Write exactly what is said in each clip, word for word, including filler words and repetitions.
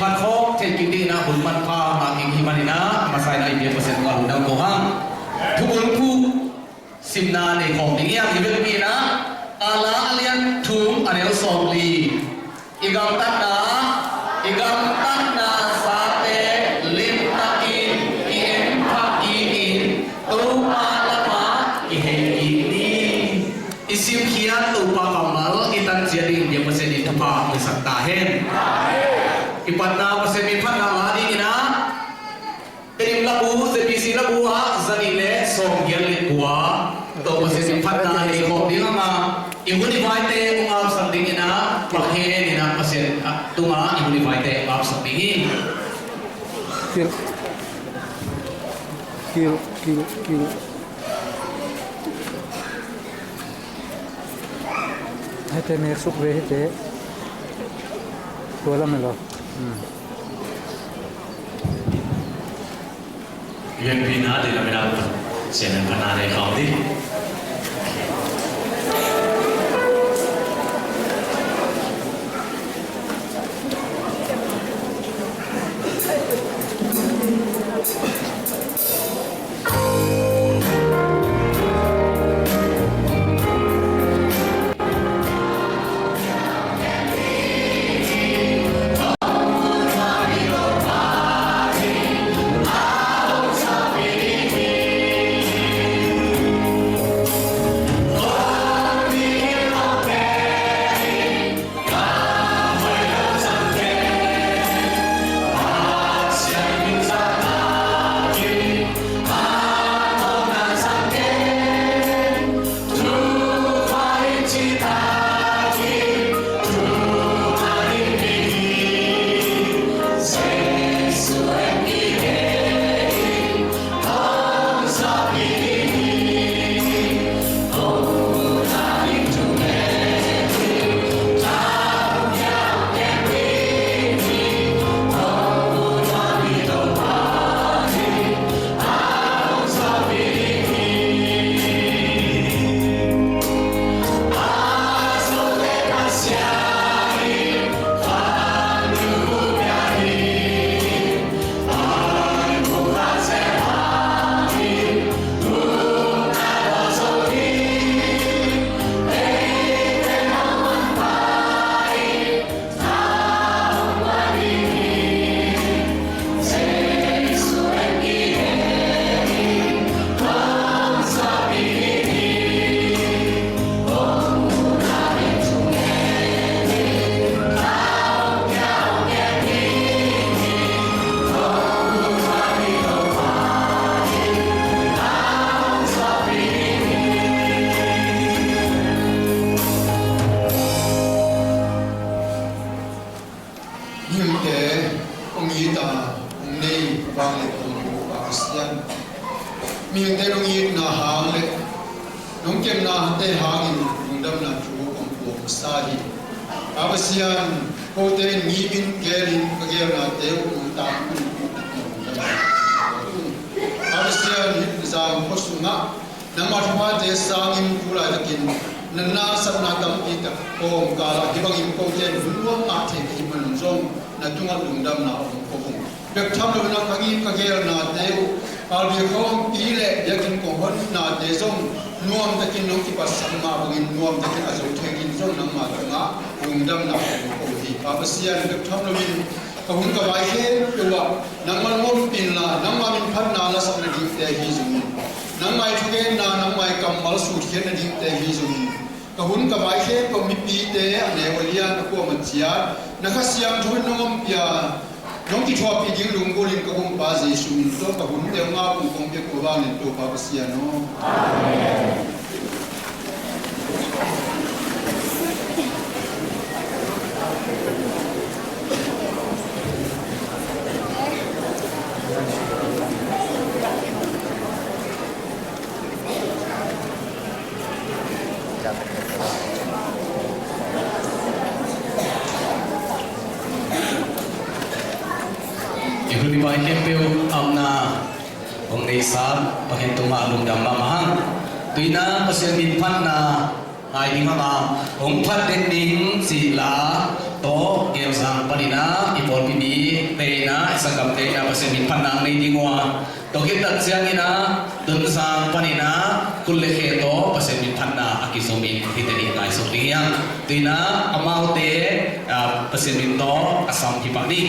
Phat khawm thei kik ding in ah hun manpha ngah kik hi manin ah, a masa in ah i biak Pasian tungah lungdam ko hang. Thubulphuh simna nei khawm ding hi hang. I biakpi in ah Kala a lian thum a neu sawmli. I gamtatna, i gamtatna sate limtakin i en phak kik in, Topa lamah i hei kik ni. I simkhiat Topa kammal i tan ciat dingin biak Pasian in thupha hong hisak ta hen. I patna Pasian min phatna la dingin ah, Tedim labu, Z B C labu ah, zanih le sawmgiat le kua, Topa Pasian min phatna nei khawm ding hang a, i hun i vaite hong apsak dingin ah, Pasian in ah, Pasian tungah i hun i vaite hong apsak ding hi. Kil. Kil, kil, kil. Hete mek suk ve hete. Tua lam lo. Hmm. Biakpi na ding lam lo. Sian na ka na ding khawm ding. Mihingte hong it a hong nei vanglian tungah Pasian, mihingte nong itna hang le nong kepnate hangin lungdamna thu kong puak masa hi. A Pasian, kote in ngimin kelin ka geelnate uh nong taangtung uh lungdamna thu kong puak hi. A Pasian, hih Zangkho sungah nangma thuphate sangin tu laitakin na nasepna tampi tak kawmkal ah hih bangin kote in hun nuam ngah thei ka hih manin zong na tungah lungdamna om ko ung. Bek tham loin ah ka ngim ka geelnate uh, Kalbi khawmpi le biakinn kong honnate zong nuamtakin nong kipatsak mah bangin nuamtakin a zo thei dingin zong nangma tungah lungdamna om ko hi. Pa Pasian, bek tham loin ka hun ka vai khempeuh ah nangmah hong ompih inla, nangma min phatna lasak nadingte ahi zongin, nangma i thugenna, nangma i kammal sukkhiat nadingte ahi zongin, ka hun ka vai khempeuh mipite a neu a lian a kuamah ciat na Kha Siangtho in nong ompih a, nong kithuahpih ding lunggulh in ka Gumpa Jesuh min tawh ka hunte hong ap ung kong pia ko vangin Topa Pasian aw. Amen. I hun i vai khempeuh apna hong neihsa Pasian tungah lungdam mahmah hang. Tu-in ah Pasian min phatna ngai ding hang a, hong phat den ning cih la tawh Gemzang panin ah i pawlpi mite in ah, i sanggamte in ah Pasian min phatna nei ding uh a, tua khit tak ciangin ah Tonzang panin ah khut le khe tawh Pasian min phatna a kizomin hihte in ngaihsut ding hi hang. Tu-in ah amaute, ah, Pasian min tawh a sam hi pah ni.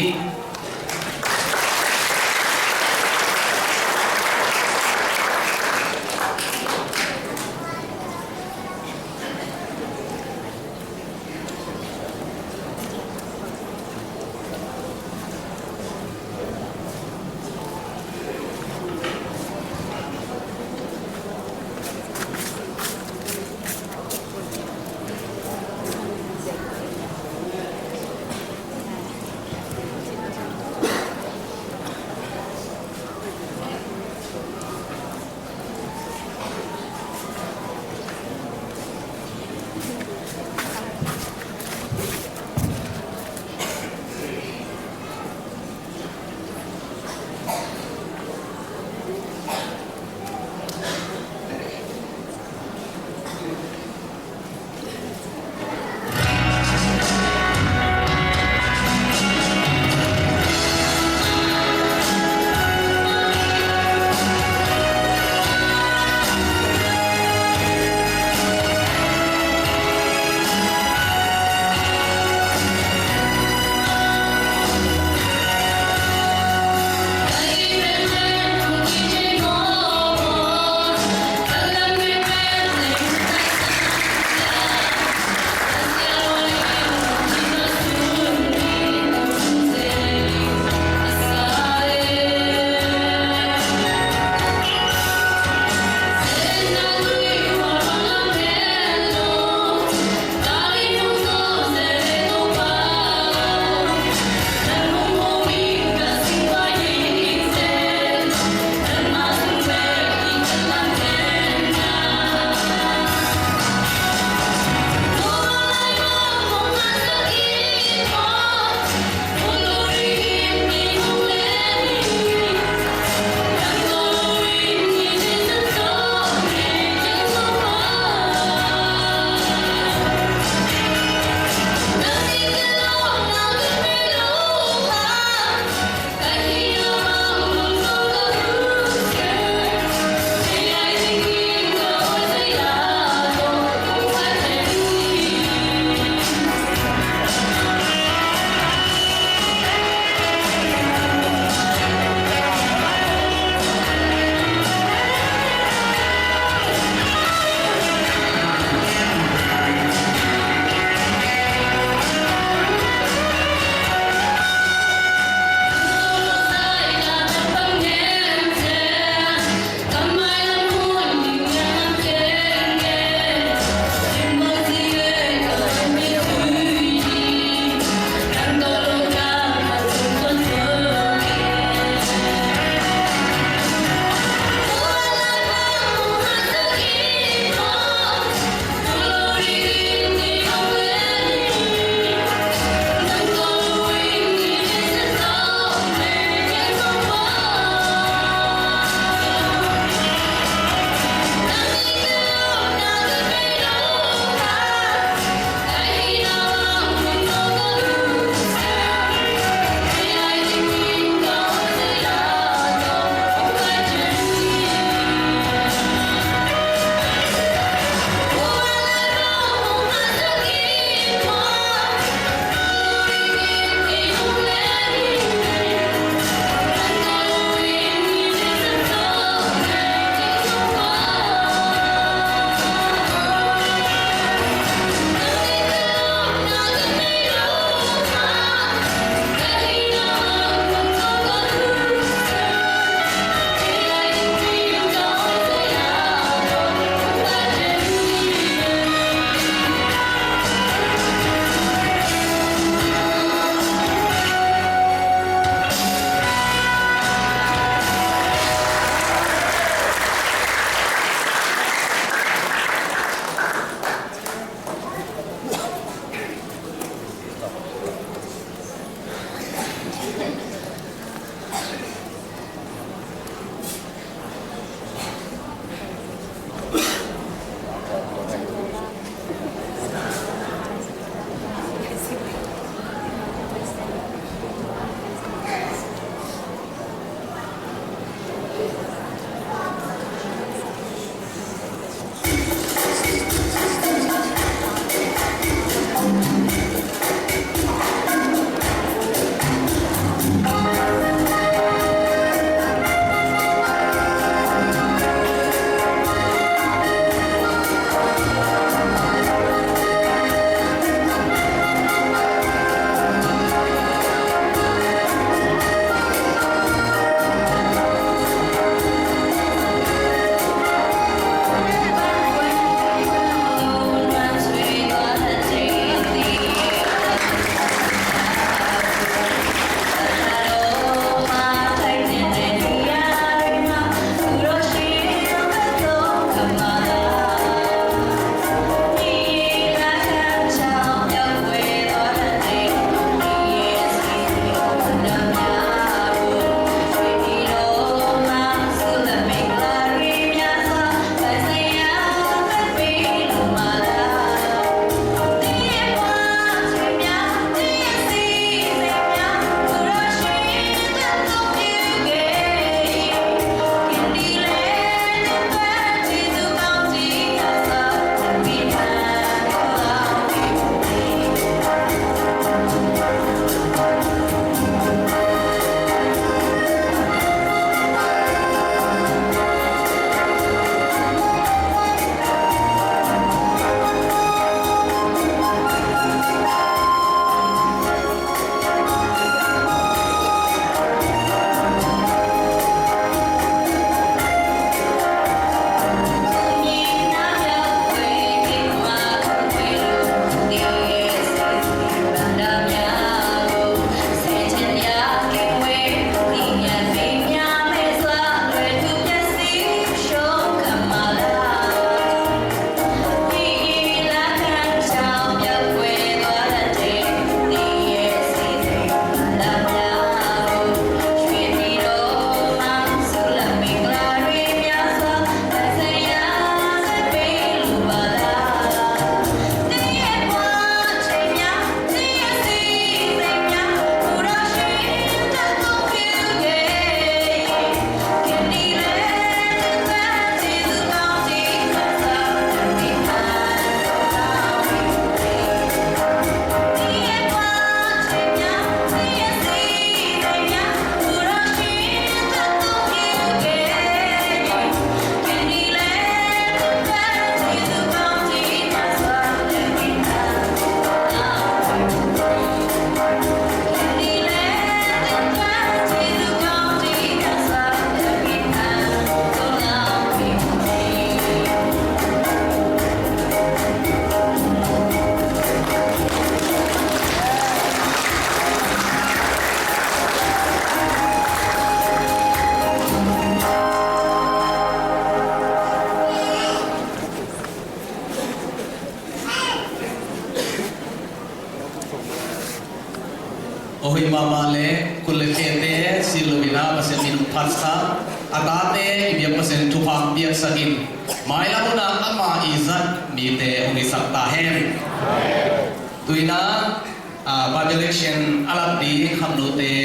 Lo-in ah Pasian min hong phatsak, a tate i biak Pasian thupha piaksak in, mailam hun ah ama i zat mite hong hisak ta hen. Tu-in ah, ah, Bible Action a lak ding khamnute,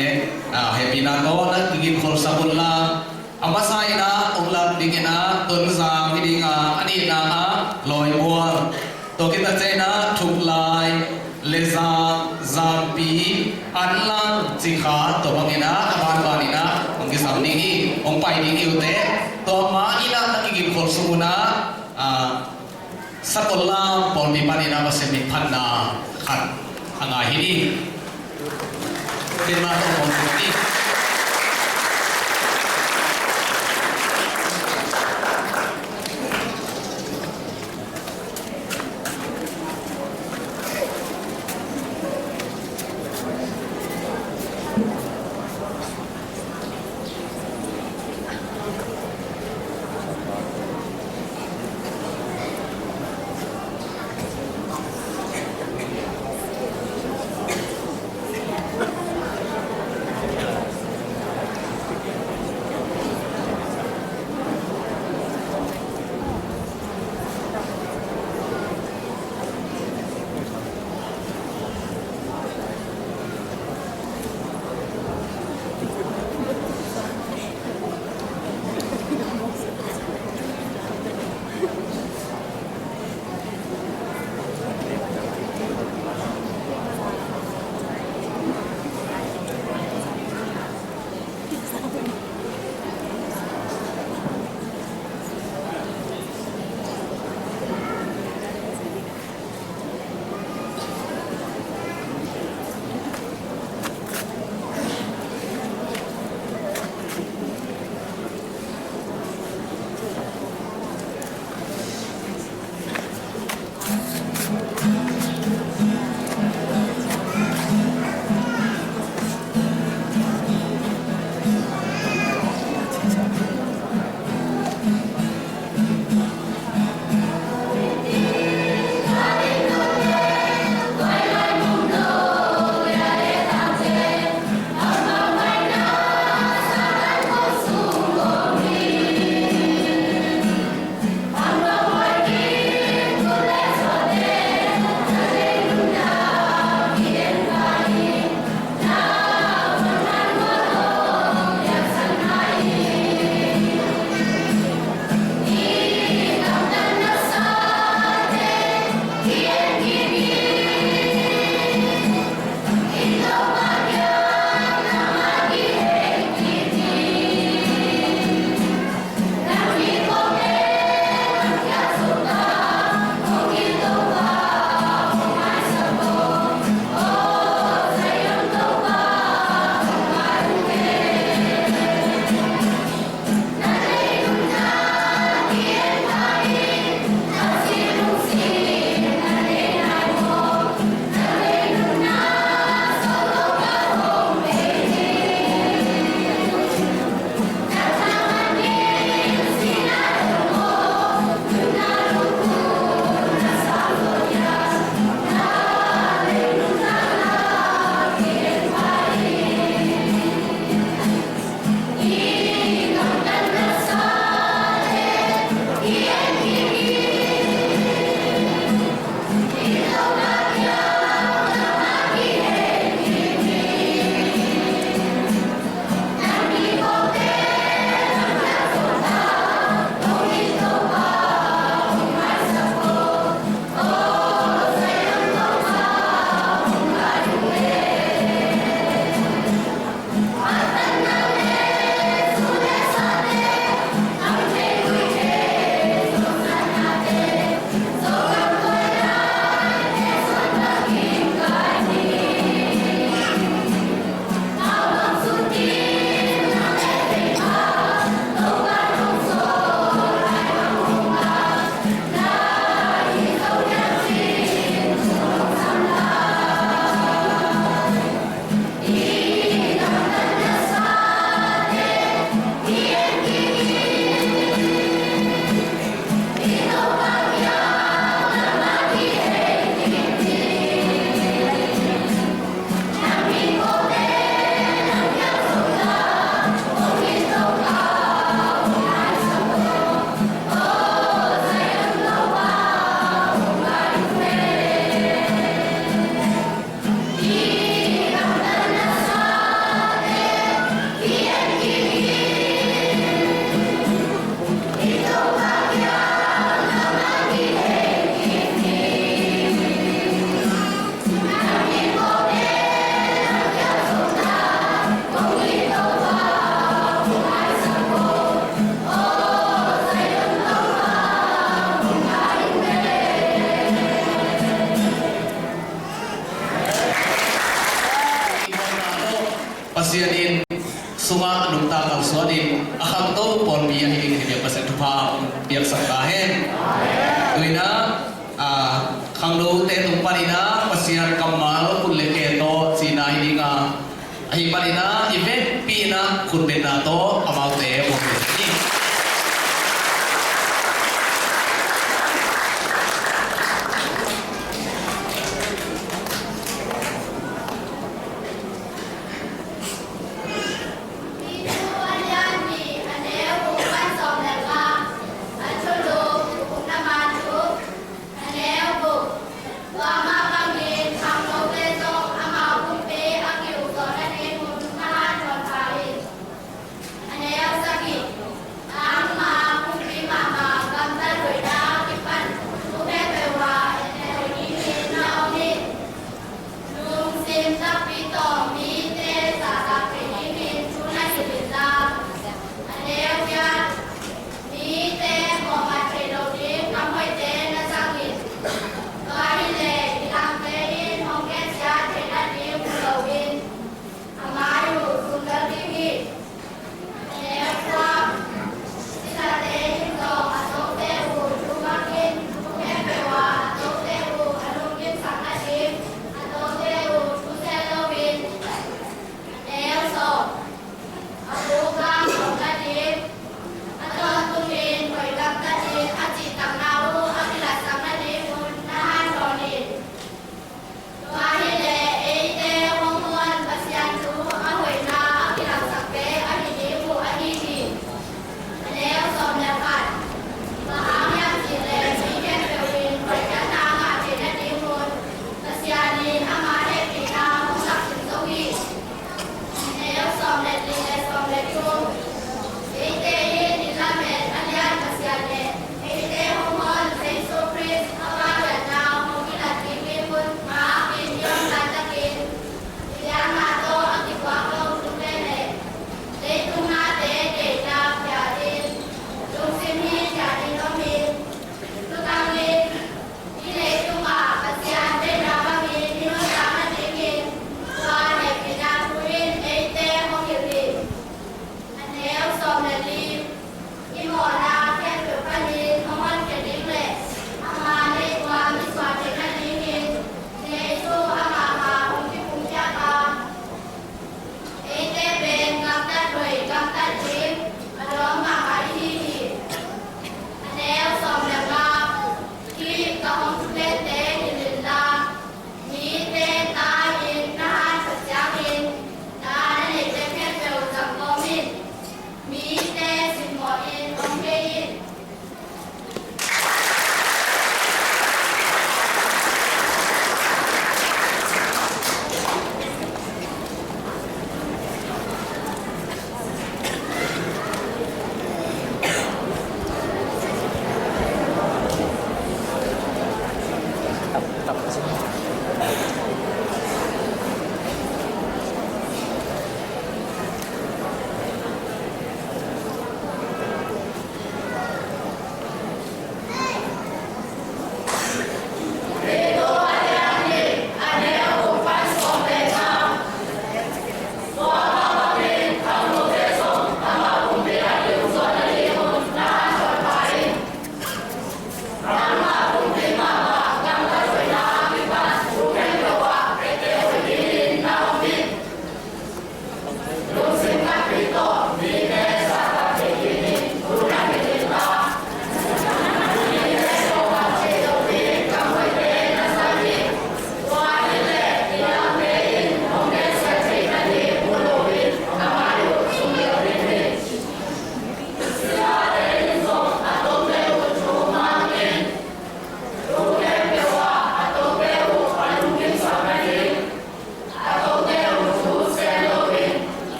ah, hehpihna tawh na kigin kholsak un la, a masa in ah hong lak dingin ah Tonzang hi ding a, a nihna ah Lawimual. Tua khit a ciang in ah Thuklai, Lezang, Zangpi, Anlang, Cikha, tua bangin ah a banban in ah hong kisam ding hi, hong pai ding hi uh teh. Tua ma in ah na kigin khol sung un ah, ah, Sakollam pawlpi panin ah Pasian min phatna khat a ngai hi ni. Ken ma tawh pawlpi panin. sungah nungta kalsuanin a khangto pawlpi ahi ding hi. Biak Pasian thupha piaksak ta hen. Tuinah, ah, khangnote tung paninah Pasian kammal khut le khe tawh cina hi dinga, ahi paninah i vekpi inah khutbetna tawh amaute buang hi.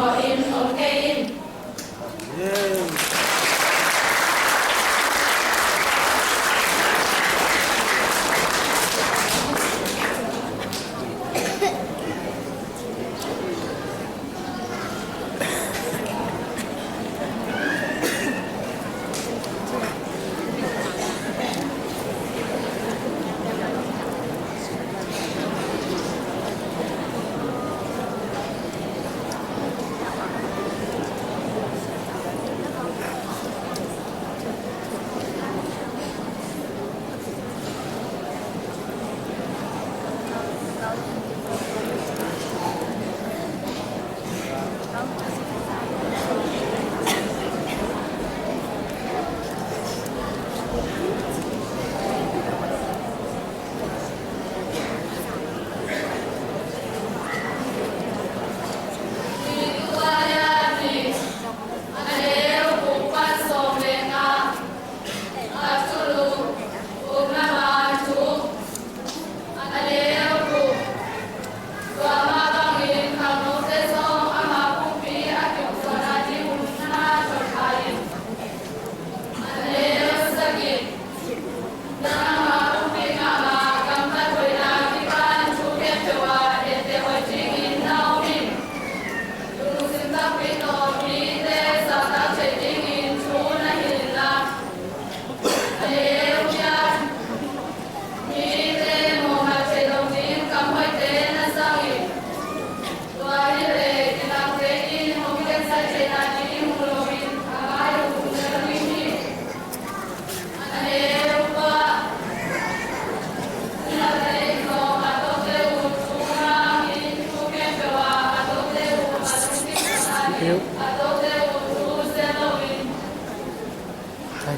In om kei in.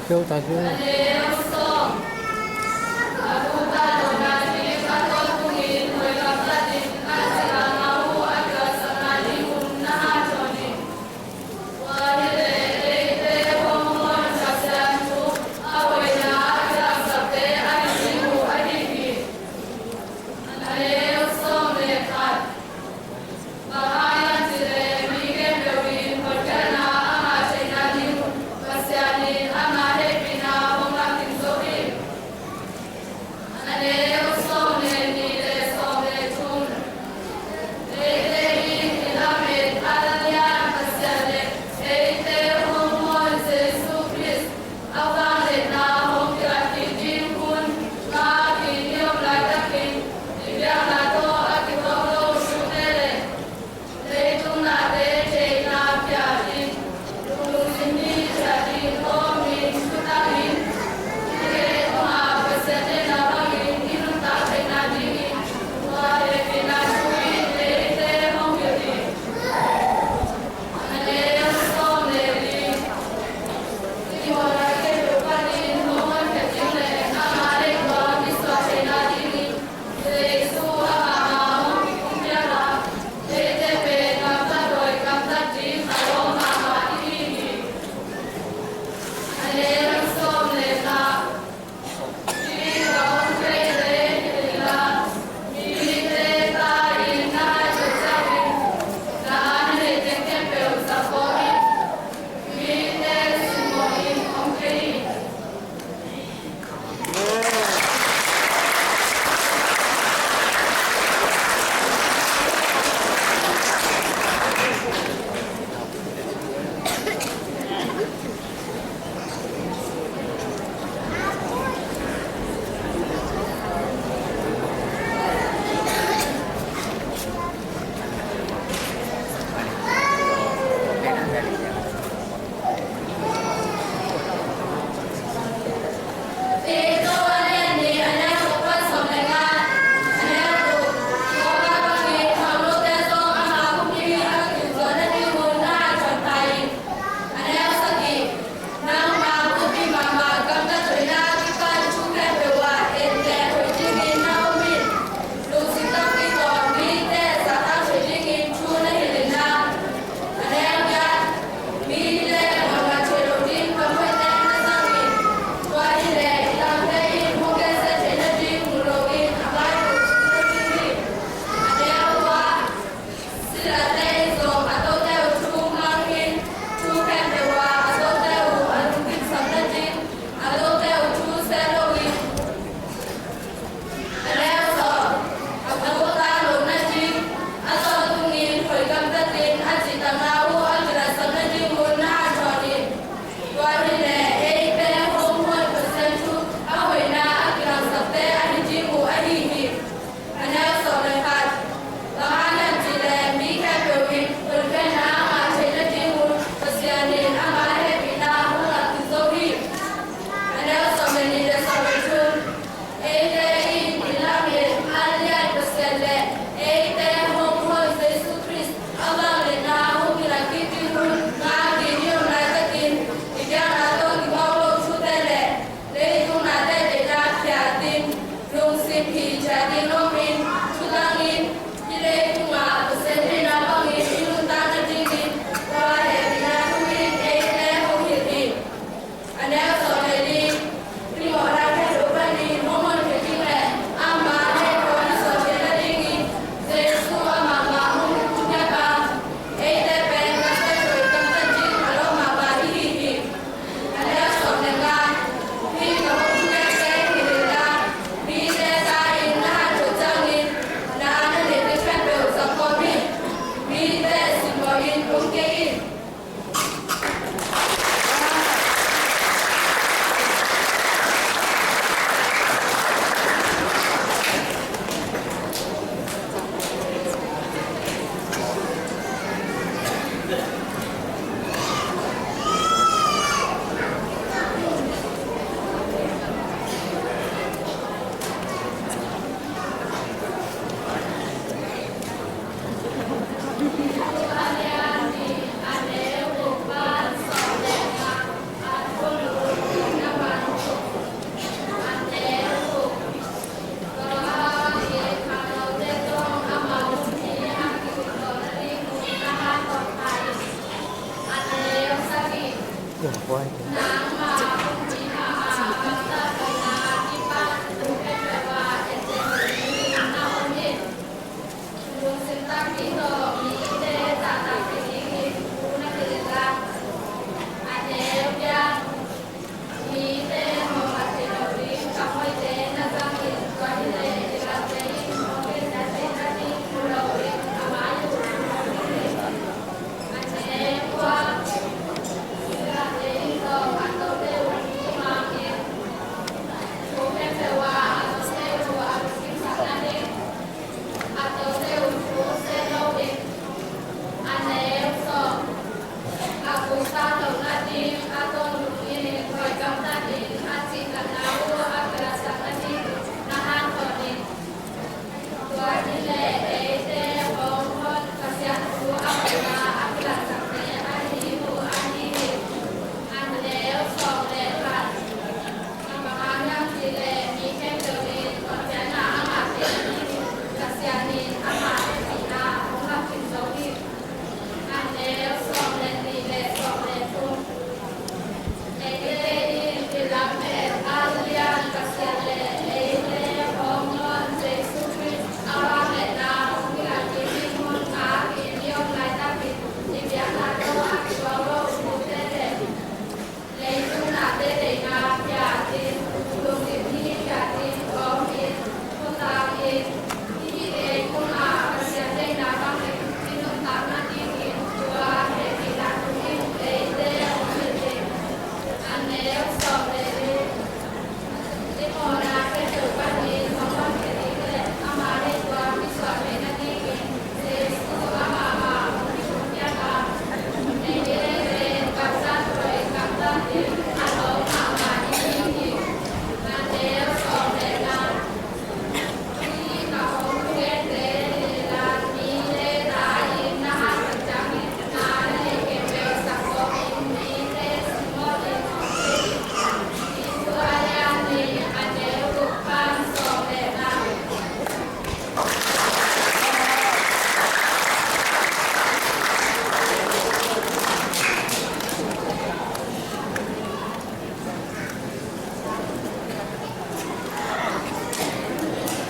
Thank you, thank you.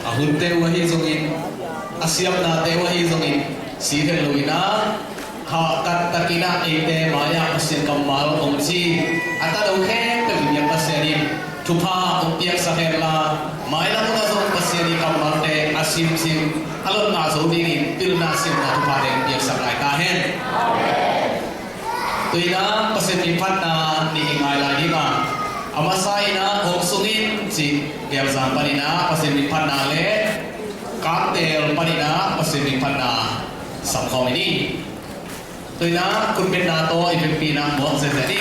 A hunte uh ahi zongin, a siamnate uh ahi zongin, si het loin ah, hahkat takin ah eite mai-ah Pasian kammal hong ci a, tano khempeuh in Pasian in thupha hong piaksak hen la, mailam hun ah zong Pasian i kammalte a simsim a lotna zo dingin pilna, siamna, thuphate hong piaksak lai ta hen. Tu-in ah Pasian min phatna nih i ngai lai ding a, a masa in ah Hong Sung In cih Gelzang panin ah Pasian min phatna le Kaptel panin ah Pasian min phatna sapkhawm ni. Tu-in ah khutbetna tawh i vekpi in ah muak zenzen ni.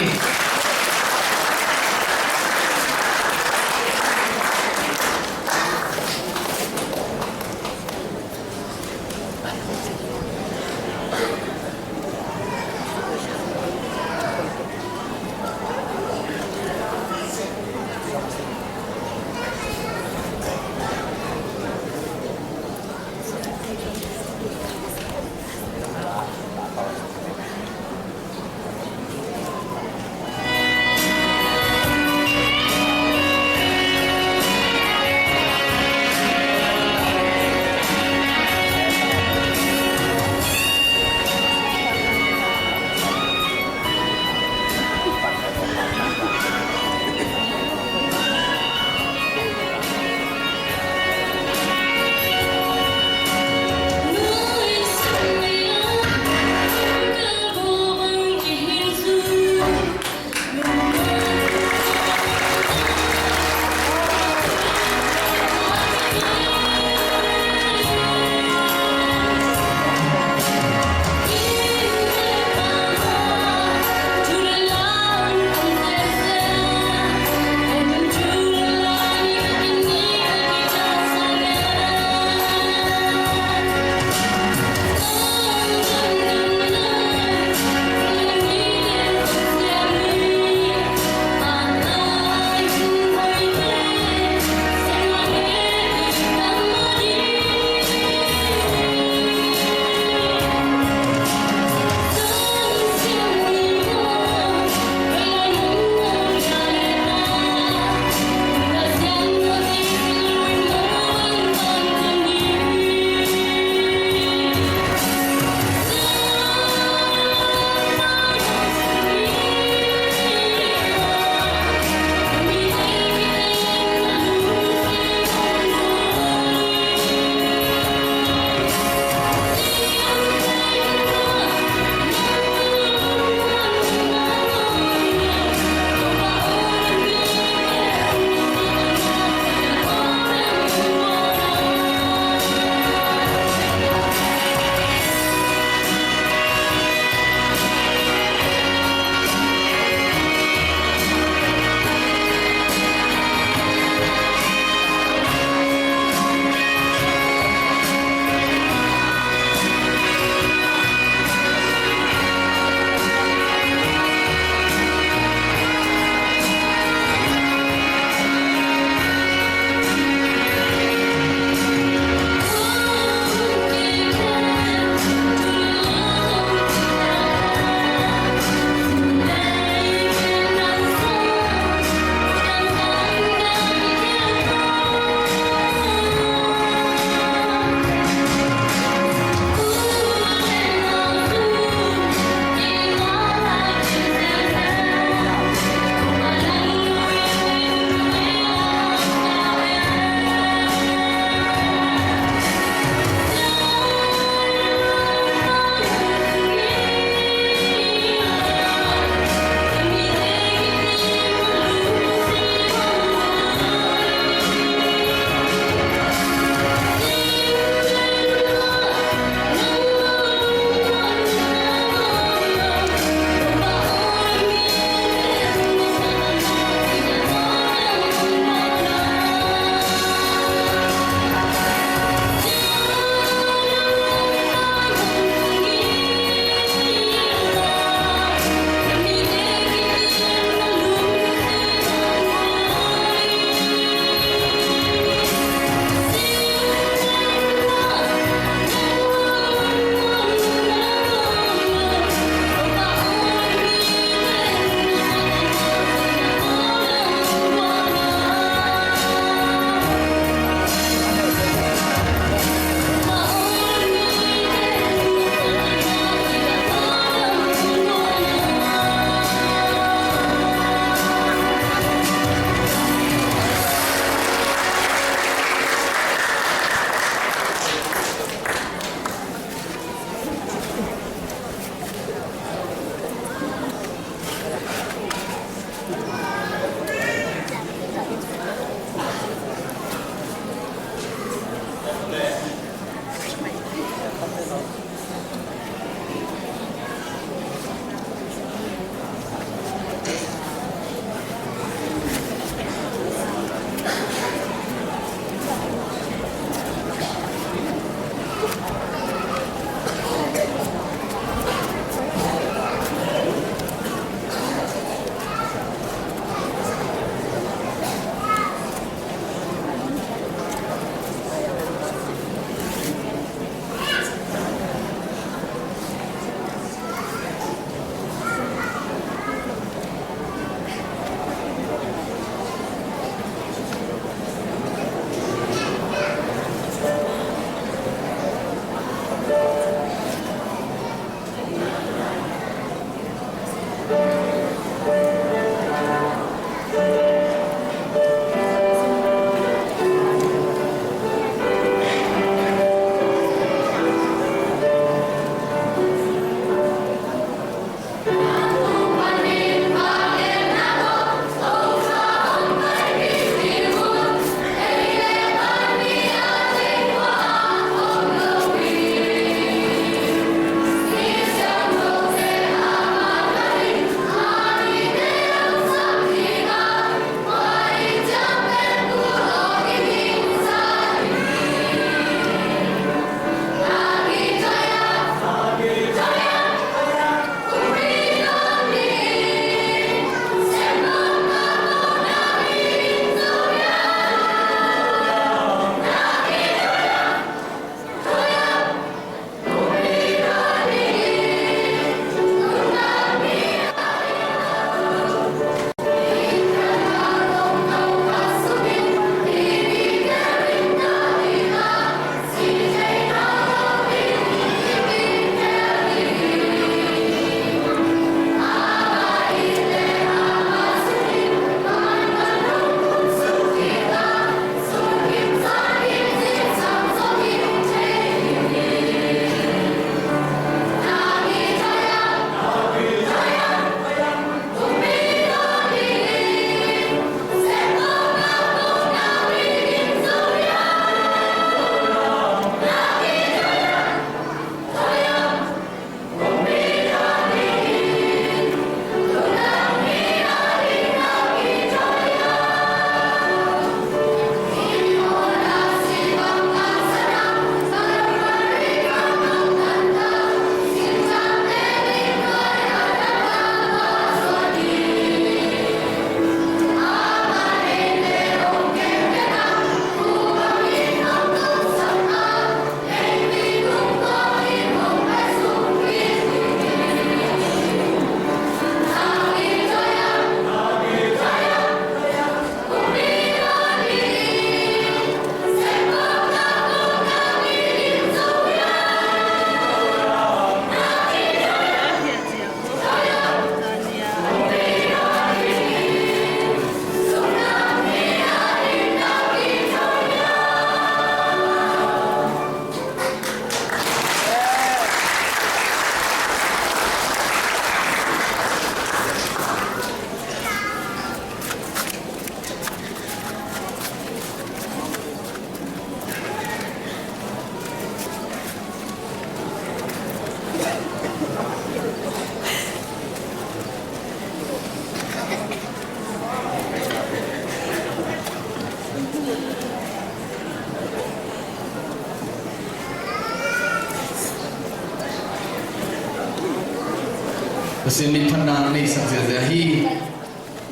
Pasian min phatna na neihsak ziahziah hi.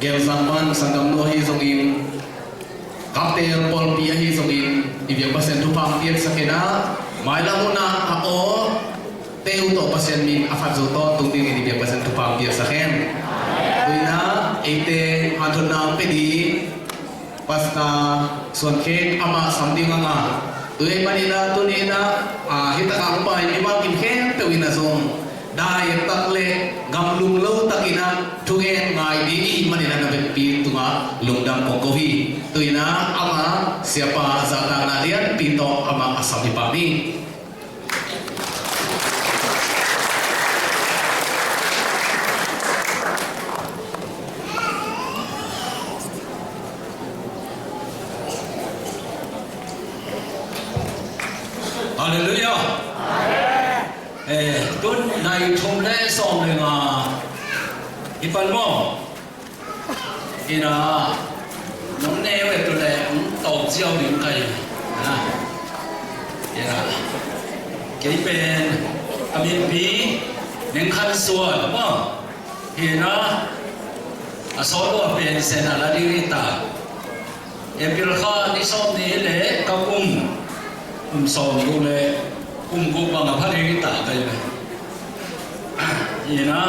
Gelzang pan sanggamnu ahi zongin, kapte pawlpi ahi zongin, i biak Pasian thupha piaksak in ah, mailam hun ah a aw teu tawh Pasian min a phat zo tawntung dingin i biak Pasian thupha piaksak hen. Tu in ah eite hanthotna pia ding Pastor Suan Khek amah sam ding a ngah. Tua ahih manin ah tuni in ah, ah, hih takah hong pai mi bangin khempeuh in ah zong dai tak le gamlung lo takin ah thugen ngai ding i hih manin ah na vekpi tungah lungdam kong ko hi. Tu in ah amah Siapa zahtakna lianpi tawh amah a sam hi pah ni. Halleluiah. Eh, tun nai thum le sawm le nga i pan maw? Ina, nong neu e tu le, hong tawp ziau ding kai. Ina, ina. Kei pen a minpi Neng Khan Suan maw? Ina, a sawt lua pen Sen a la ding hi ta. April kha ni sawm ni le ka kum, kum sawm guk le kum guk bang a pha ding hi ta kai ve. Ina,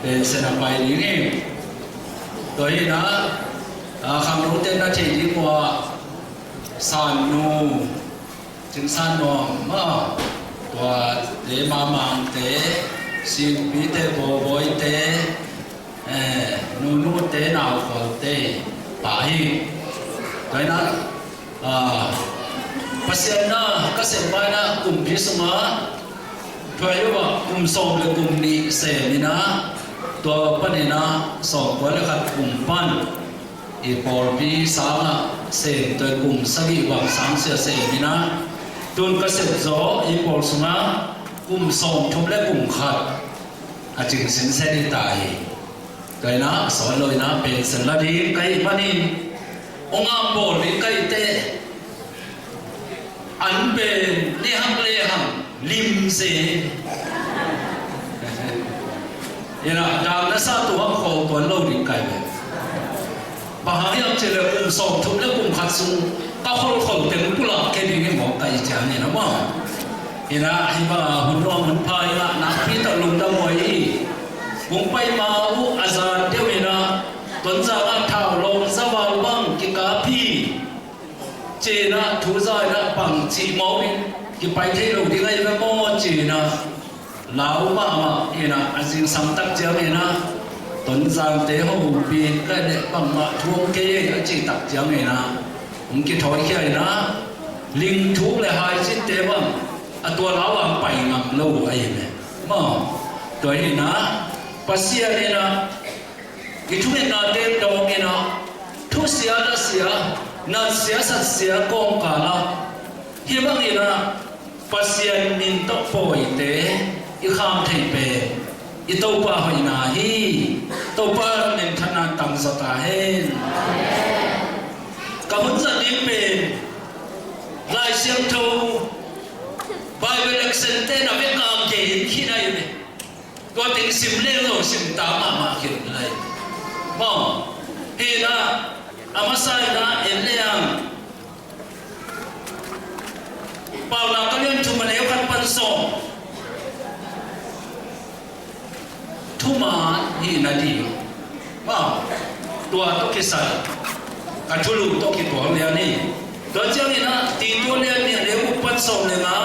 pen Sen a pai ding hi. Tua hi na, a, khangnote na thei ding ua, Sannu, Cing San Nuam, a, tua te, Mamangte, Singpite, Bawbawite, eh, Nunute, Naukholte, pa hi. Tua hi na, a, Pasian na ka sem bai na kumpi sungah, thuai uh ah kum sawm le kum nih sem in ah, tua panin ah sawmkua le khat kum pan i pawlpi sangah sem, tua kum sagih bang sang sia sem in ah, tun ka sep zaw i pawl sungah kum sawmthum le kum khat a cing sinsen hi ta hi. Tua hi na, sawt lo hi na, pension la ding ka hih manin, ong am bawl ding ka hih teh, an pen ni hang le hang lim se. Hi na, dam na sa tu hang khol tuan lo ding ka hih ve. Bang hang hiam cih leh kum sawmthum le kum khat sung ka kholkhol teng pulak kei ding hi mawk ka hih ciangin a maw. Hi na, hih bang a hun nuam hun pha hi na, nakpi tak lungdam huai hi. Kong pai ma uh a zan deuh hi na, Tonzang ah thau lawm zaval bang kikap hi. Ci-in ah thu za in ah bang cih mawk in kipai thei lo ding ahi ve maw ci-in ah lau mahmah in ah a zingsang tak ciangin ah Tonzangte hopih ka leh bangmah thu om kei ei a cih tak ciangin ah hong kithawikhia in ah lingthuk le haicitte bang a tua lau ah pai ngam lo ahi ve maw. Tua hi in ah Pasian in ah i thungetnate dawng in ah thusia lasia, natsia satsia kawmkal ah hih bangin ah Pasian min tawh pawite i kham theih pen i Topa hoihna hi. Topa minthanna tang zaw ta hen. Ka hun zat ding pen Lai Siangtho Bible lesson te na vek a gen khin ahi ve. Tua teng sim leng lo sim ta mahmah khin lai. Maw, hi na, a masa in ah en leng Paunak a lian thum a neu khat pan sawm. Thuman hihna ding. Maw, tua tawh kisai a thulu tawh kituak lian hi. Tua ciangin ah Titu a lian nih a neu guk pan sawm le nga.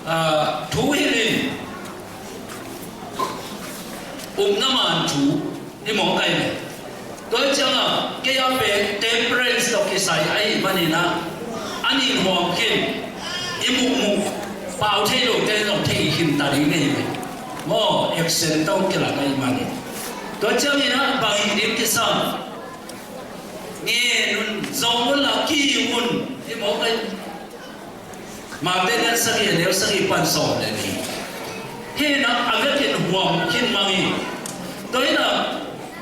Ah, thu hilh in, upna man thu hi mawk ahi ve. Tua hi ciangah kei a pen temperance tawh kisai ahih manin ah a nin huam khin i muhmuh pau thei lote zong thei khin ta ding ahi ve. Maw, action tawh kilak ahih manin. Tua ciangin ah bang hih ding kisam, ngen un, zong un la, ki un hi mawk ahi. Mate lian sagih a neu sagih pan sawm le nih. Hih na a vekin huam khin mang hi. Tua hi na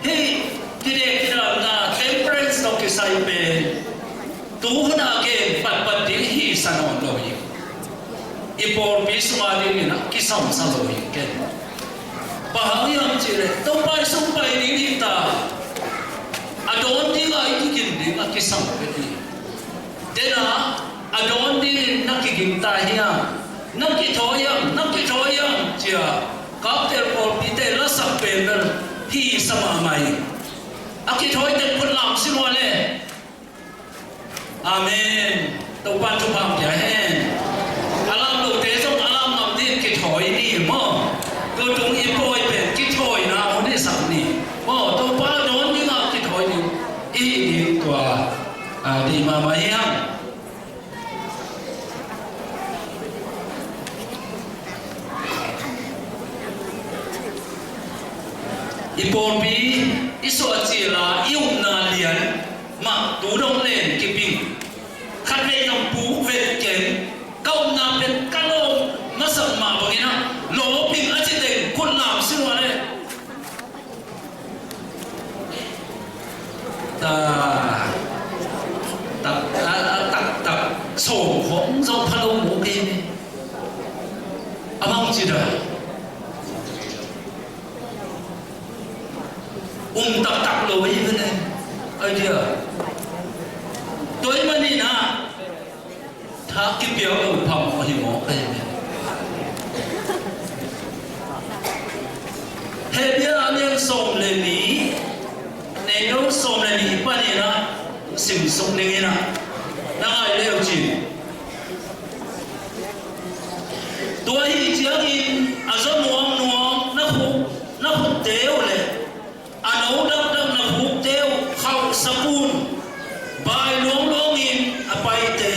hih kidek kidamna temperance tawh kisai pen tu hun a gen patpat ding hi sa nawn lo hi. I pawlpi sungah dingin a kisam sa lo hi ken. Topa Jesu pai ding hi ta. A dawn dingah i kigin ding a kisam pek hi. Dena a dawn dingin na kiging ta hiam? Na kithawi hiam? Na kithawi hiam? Cia kaptel pawlpite lasak pen bel hi sa mahmah hi. A kithawi tek khut lam si lua le. Amen. Topa thupha pia hen. A lam lote zong a lam ngam ding kithawi ni maw. Tutung i pawi pen kithawina hun i sak ni maw. Topa dawn dingah kithawi ding i hi ding tua, a, dei mahmah hiam? I pawlpi i suah cil a i upna lian mah tu dong len kiping. Khat vei zong puk vet keng. Ka upna pen ka lawm masak mah bangin ah lawping a ci teng khut lam si lua le. Ta, tak, a, a, tak, tak, sawm khawng zong pha lo maw kei me. A mang ci da. Um taktak lo hi ve ne. Ai dia. Tua ahih manin ah tha kipiak lo phamawh hi mawk ahi ve. Hebru a lian sawm le nih, neu sawm le nih panin ah simsuk ning in ah na ngai leu cin. Tua ahih ciangin a zaw nuamnuam na khuk, na khutte uh le a no dakdak na khukte uh khauhsak un. Bai luangluangin a paite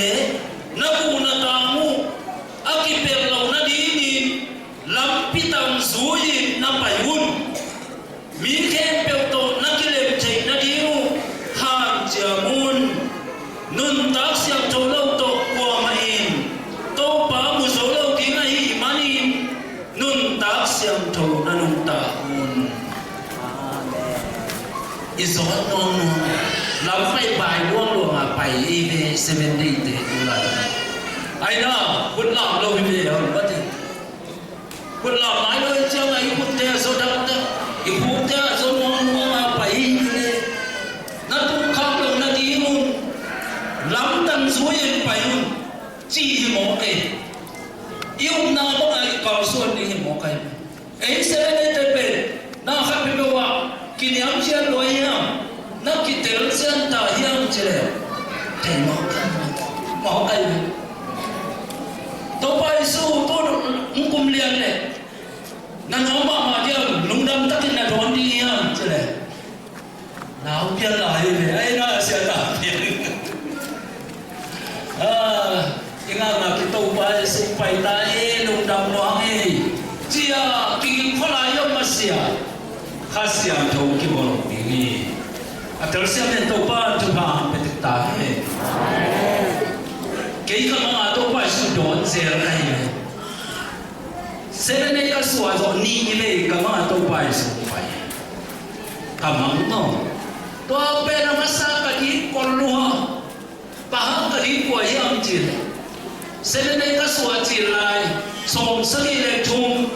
na guh na tang uh a kipelh loh nadingin lampi tang zui-in na pai un. Mi khempeuh tawh na kilem theih nading uh hanciam un. Nuntak siangtho lo tawh kuamah in Topa mu zo lo ding ahih manin nuntak siangtho na nungta un. I zawt nuamnuam lam pai bai luangluang a pai i ve Seven Day te tu lai. Ai na, khut lam lo hi ve a um pate. Khut lam nai lo i ciang a i khutte a zaw dakdak, i khukte a zaw nuamnuam a pai hi le na tung khak lo nading un lampi tang zui-in pai un. Ci hi mawk ei. I upna bangah i kalsuan ding hi mawk ei. Ei Seven Day te pen na khat peuhpeuh ah kiniamkhiat lua hiam? Na kitelsiam ta hiam ci leh thei mawk ei. Mawk ei. Topa Jesu tu hong kum lian leh na nuam mahmah diam, lungdam takin na dawn ding hiam ci leh Nau pian lai hi ve, ai na sia ta pian. Ah, i ngakngak i Topa Jesu pai ta hi, lungdam nuam hi. Cia kiging kholai om a sia. Kha Siangtho kibawl ding hi. A telsiam in Topa thupha pia tek ta hi. Kei ka manga Topa Jesu dawn zel ka hi ve. Seven Day ka suah zawh ni i vei ka manga Topa Jesu pai. Ka mang maw? Tua pen a masa ka ding kol lua. Bang hang ka ding kua hiam cih leh Seven Day ka suah cil lai sawm sagih le thum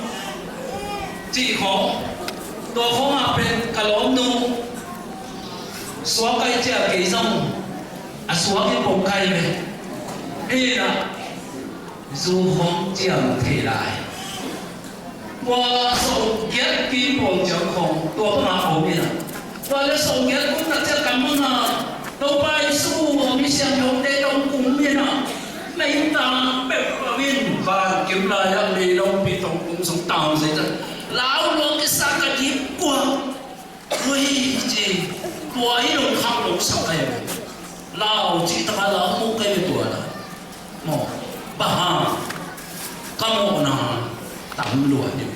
cih khawng. Tua khawngah pen ka lawmnu suak kai cia kei zong a suak in pom kai ve. Hi na. Zu hong ciam thei lai. Tua sawmgiat pi pawl ciang khawng tua bangah om hi na. Tua le sawmgiat kum tak ciang ka manga Topa Jesu a mi siangthote tawh kum hi na. Mei tang peuhpeuh in van kim lai-ah mei lawngpi tawh kum sung tang zai ta. Lau luang kisa ka dip kuang. Ui, ci, tua i lungkham lo sak ahi ve. Lau cih taka lau mu kei ve tua la. Maw, bang hang, ka mawhna tam lua hi.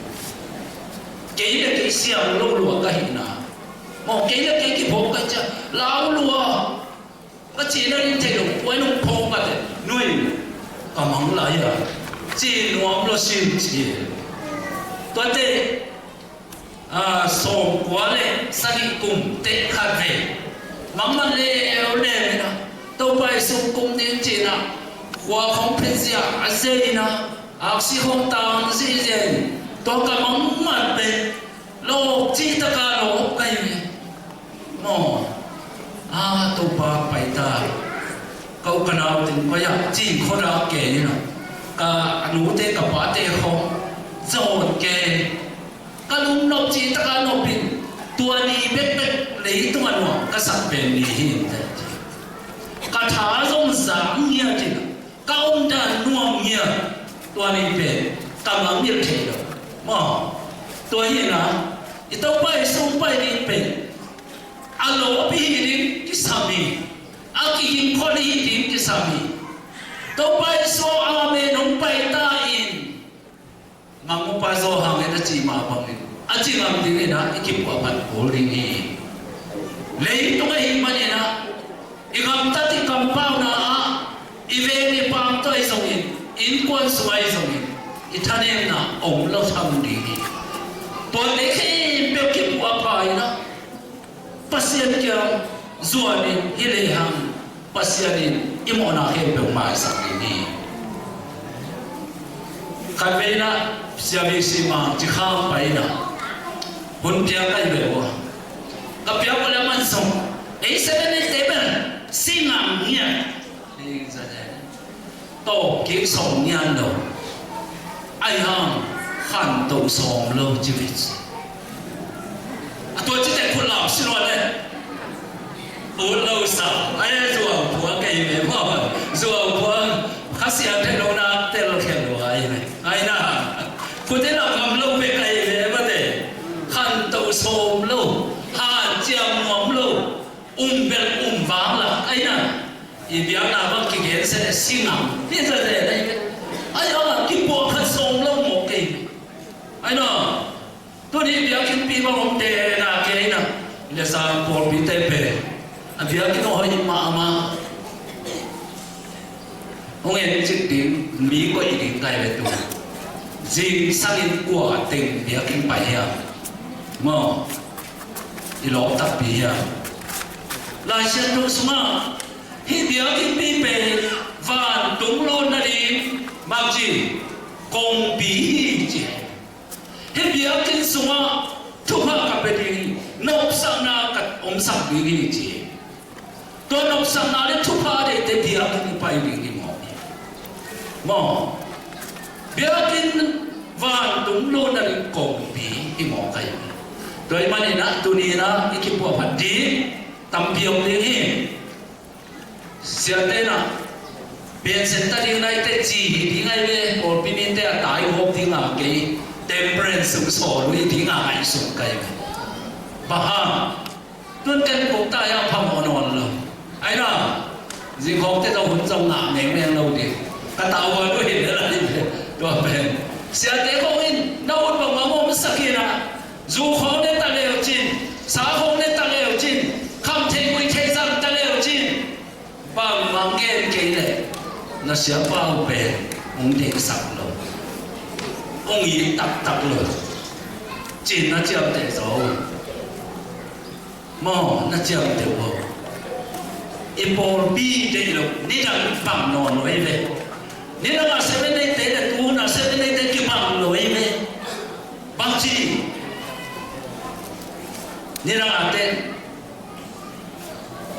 Kei le kei siang lo lua ka hihna. Maw, kei le kei kiphawk ka cia, lau lua. Ka cihna in thei lo, tua in hong phawk ka teh, nui, ka mang lai a, ci nuam lo sin ci. Tua teh, a, sawmkua le sagih kum teh khat vei. Mangman leuleu in a, Topa Jesu kum ding cihna, khua khawng phet zia a zei in a, aksi khawng tang zihziah in, tua ka mangman pen, Lawp cih taka lawp ka hi ve. Maw, a, Topa pai ta. Ka u ka nau teng koi ah cing khawng a kei in a, ka nute ka pate khawng zawn kei. Ka lungnop cih taka nop in, tua ni bekbek leitung a nuam ka sak pen ni hi in teh. Ka tha zong zang ngiat in, ka omdan nuam ngiat, tua ni pen ka mangngilh thei lo. Maw, tua hi in a, i Topa i sung pai ding pen a lawp i hi ding kisam hi. A kiging khol i hi ding kisam hi. Topa i sung amen hong pai ta in. Mangmupa Zo hangin a ci mah bangin a ci ngam dingin ah i kipuahphat kul ding hi. Leitung ahih manin ah i gamtat i kampauna ah i veng i paam tawh ahi zongin, innkuan sung ahi zongin i thanemna om lo tham ding hi. Tua te khempeuh kipuahpha in ah Pasian kiang zuanin hi lehang Pasian in i mawhna khempeuh maisak ding hi. Khatvei in ah Sia V C Mang Ci Khang pai in ah hun piak ka hi ve ua. Ka piak ua leh a man sung, ei seven eight table si ngam ngiat. Tawp kik sawm ngian lo. Ahi hang khanto sawm lo ci ve ci. A tua ci teh khut lam si lo le. Ut lo sa. Ai zuau pua kei ve maw. Zuau pua. Kha Siangtho na tel khen lo ai ve. Ai na. Khut i lam ngam lo ve kei ve maw te. Khanto sawm lo. Hanciam nuam lo. Um bel um vang la, ai na. I biakna bang kigen se si ngam. Hi sa se na i bel. Ai a kipuah khat sawm lo mawk kei. Ai na. Tuni biakinn pi bang om te na kei na. Le sa pawlpi te pe. A biakinn hoih mahmah. Hong en cik ding, mi koih ding kai ve tu. Zingsangin kua teng biakinn pai hiam? Maw, i lawm takpi hiam? Lai Siangtho sungah hih biakinn pi pen vantung lut nading bangci kongpi hi ci. Hih biakinn sungah thupha ka pia ding hi, nopsakna ka omsak ding hi ci. Tua nopsakna le thupha deihte biakinn i pai ding hi mawk hi. Maw, biakinn vantung lut nading kongpi hi mawk hi. Tua ahih manin ah tuni in ah i kipuahphat ding tampi om ding hi. Siate na, pension ta ding nai te ci hi ding ai ve, pawlpi mite a tai gawp ding a kei, temperance sung sawl uh hi ding a ngaihsun kai ve. Bang hang, tun ken kong tai a phamawh nawn lo. Ai na, zingkhawk te zong hun zong ngah mengmeng lo ding. Ka tau wan uh hi le lai ve, tua pen. Siate khawng in, na ut bang bang om sak hi na, zu khawng ne ta leu cin, sa khawng ne ta leu cin, kham thei gui thei zang ta leu cin. Bangmah gen kei leh na siapa uh pen hong deihsak lo, hong it taktak lo. Cin na ciamteh zaw uh. Maw, na ciamteh uh. I pawlpi deih lo, nidang bang nawn lo hi ve. Nidang a Seven Day te le tu hun a Seven Day te kibang lo hi ve. Bangci nidang a te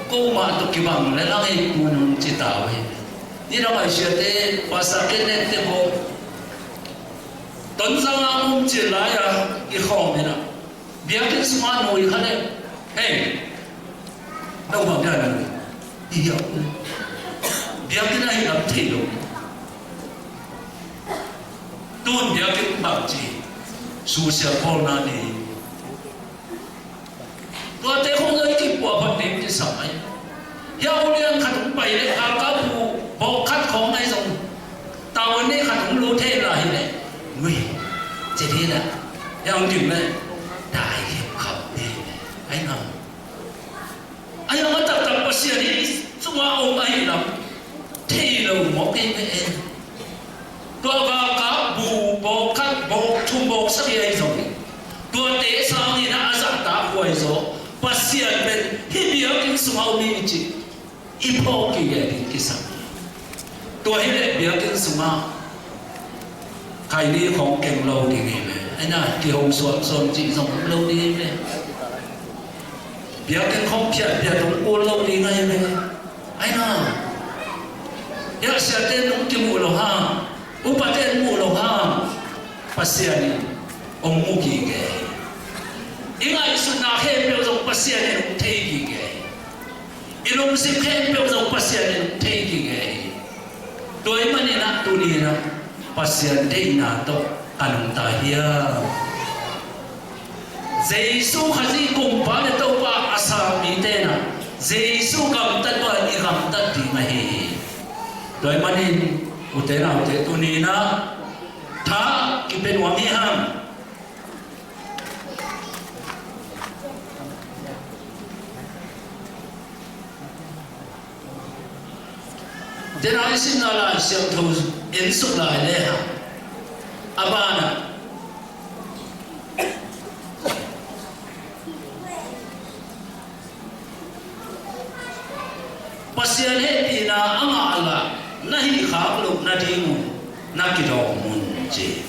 Komah tawh kibang le lang ei, tu nung ci ta uh hi. Nidang a i siate Pastor Kenneth te bawh Tonzang a um cil lai-a i khawm in a, biakinn sungah nui kha le, hei, no bang dia nui i hiam? Biakinn a hi lam thei lo. Tun biakinn bang ci, susia khawlna ni. Tuate khong zong i kipuahphat ding kisam ai. Hia ulian khat hong pai le, alkapu bawk khat khawng ai zong, tawn ne khat hong lut thei la hi le, ui, ci ding a, hia hong dim le, dai hiam kham ding ai ngam. Ai ngam a taktak Pasian hi sungah om ahi lam thei lo mawk ei ve en. Tua galkap bu bawk khat, bawk thum, bawk sagih ahi zongin, tuate sangin a zahtakhuai zaw Pasian pen hih biakinn sungah om hi cih i phawk kik ding kisam hi. Tua hileh biakinn sungah khaini khawng keng lo ding hi ve. Aina, kihong suamsuam cih zong om lo ding hi ve. Biakinn khawng phiat phiat hong kul lo ding ahi ve. Aina, hiah siate in hong kimuh lo hang, upate in muh lo hang, Pasian in hong mu gige hi. I ngaihsutna khempeuh zong Pasian in hong thei gige hi. I lungsim khempeuh zong Pasian in hong thei gige hi. Tua ahih manin ah tuni-in ah Pasian deihna tawh ka nungta hiam? Jesu Khazih kumpa le Topa a sa mite in ah Jesu gamtat bangin i gamtat ding ahi hi. Tua ahih manin ute naute, tuni-in ah tha kipia nuam hi hang. Denai sinna Lai Siangtho en suk lai le hang, a banah Pasian hehpihna a ngah lah na hih khak loh nadingun na kidawm un, ci.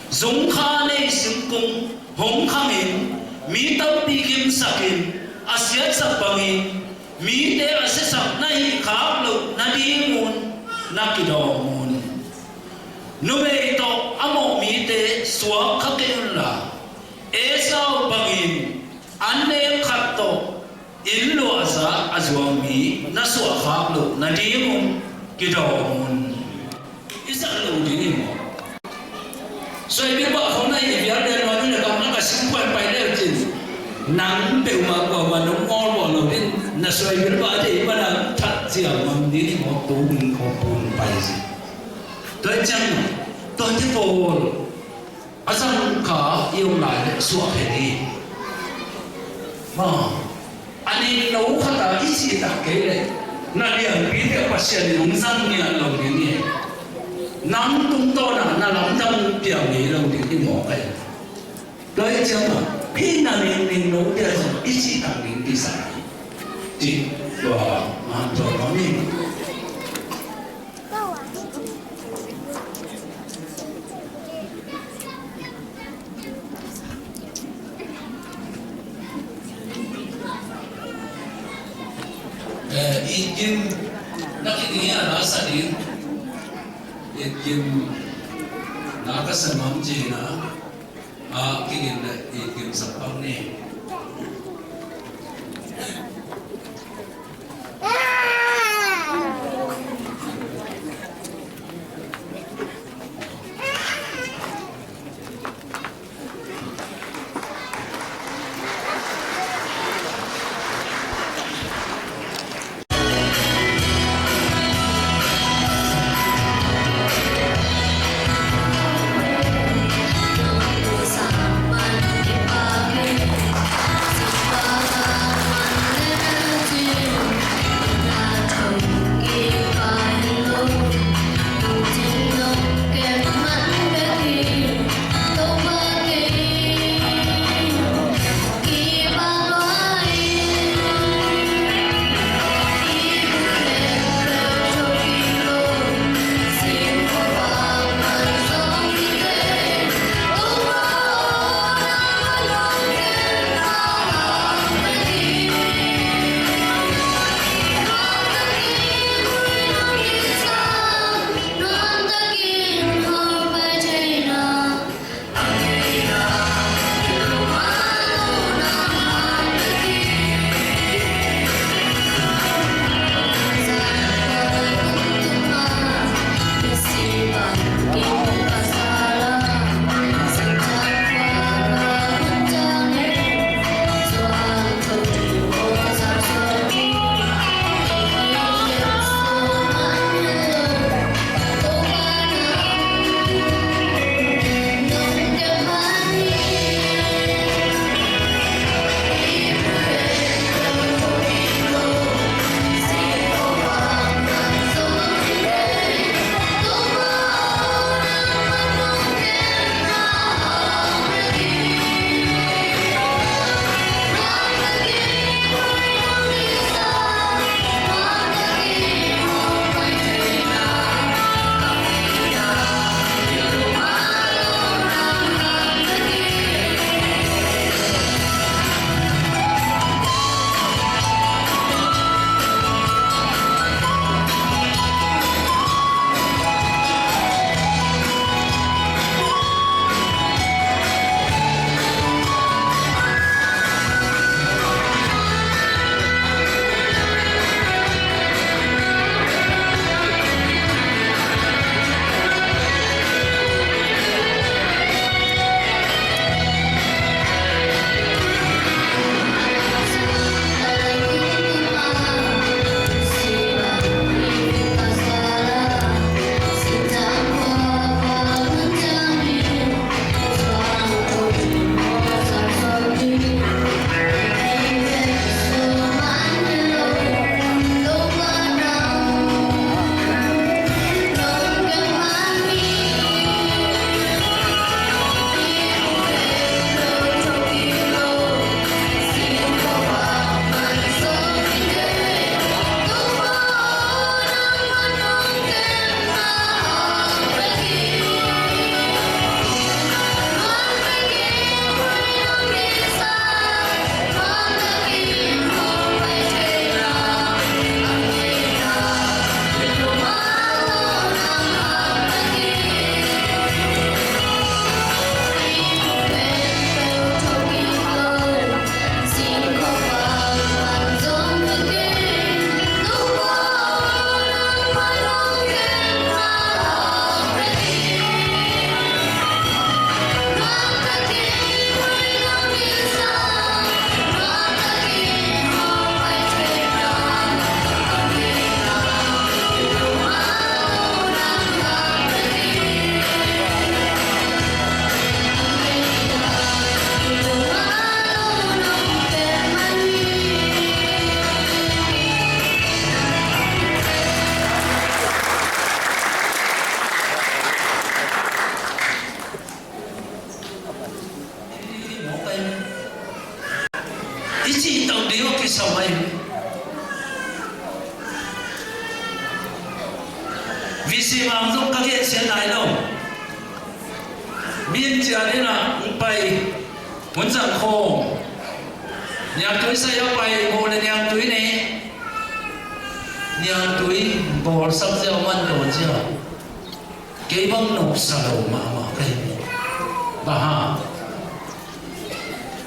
Zungkha nei singkung hong khangin, mi tampi gimsakin, a siatsak bangin mite a siasak na hih khak loh nadingun na kidawm un. Numei tawh a mawh mite suak kha kei unla, Esau bangin an nek khat tawh inn luahza a zuang mi na suah khak loh nadingun kidawm un. I zat lo ding hi maw? Suaibilbah khawng na hih vial den mah nung le kam na ka singkuan pai leu cin, nang peuhmah kuamah nong ngawlbawl lo ding, na suaibilbah deih mana that ciang mang ding hi maw? Tua hun khawng pun pai zi. Tua ciang, tua ti pawl a zangkha i om lai leh suak hen hi. Ma, a ning no khat a i cih tak kei leh, na lianpite Pasian in hong zang ngiat lo ding hi. Nang tungtawn ah na lamdang piang ngei lo ding hi mawk hi. Tua hi ciangin, hih na ning ning note zong i cih tak ding kisam hi. Cih tua, ma, tua, tua, mi. Eh, It Kim, na kiding hi a, na sa ding. It Kim, na ka sa nuam ci na. Ah, kigin le, It Kim sa pang ni. I cih tawh ding a kisam ahi. Visi mang zong ka gensiat nai lo. Min cian in ah hong pai hun zang khawng. Niangtui sai a pai, mo le niangtui ne. Niangtui bawlsak ziau man dawn ziau. Kei bang nopsa lo mahmah ka hi. Bang hang?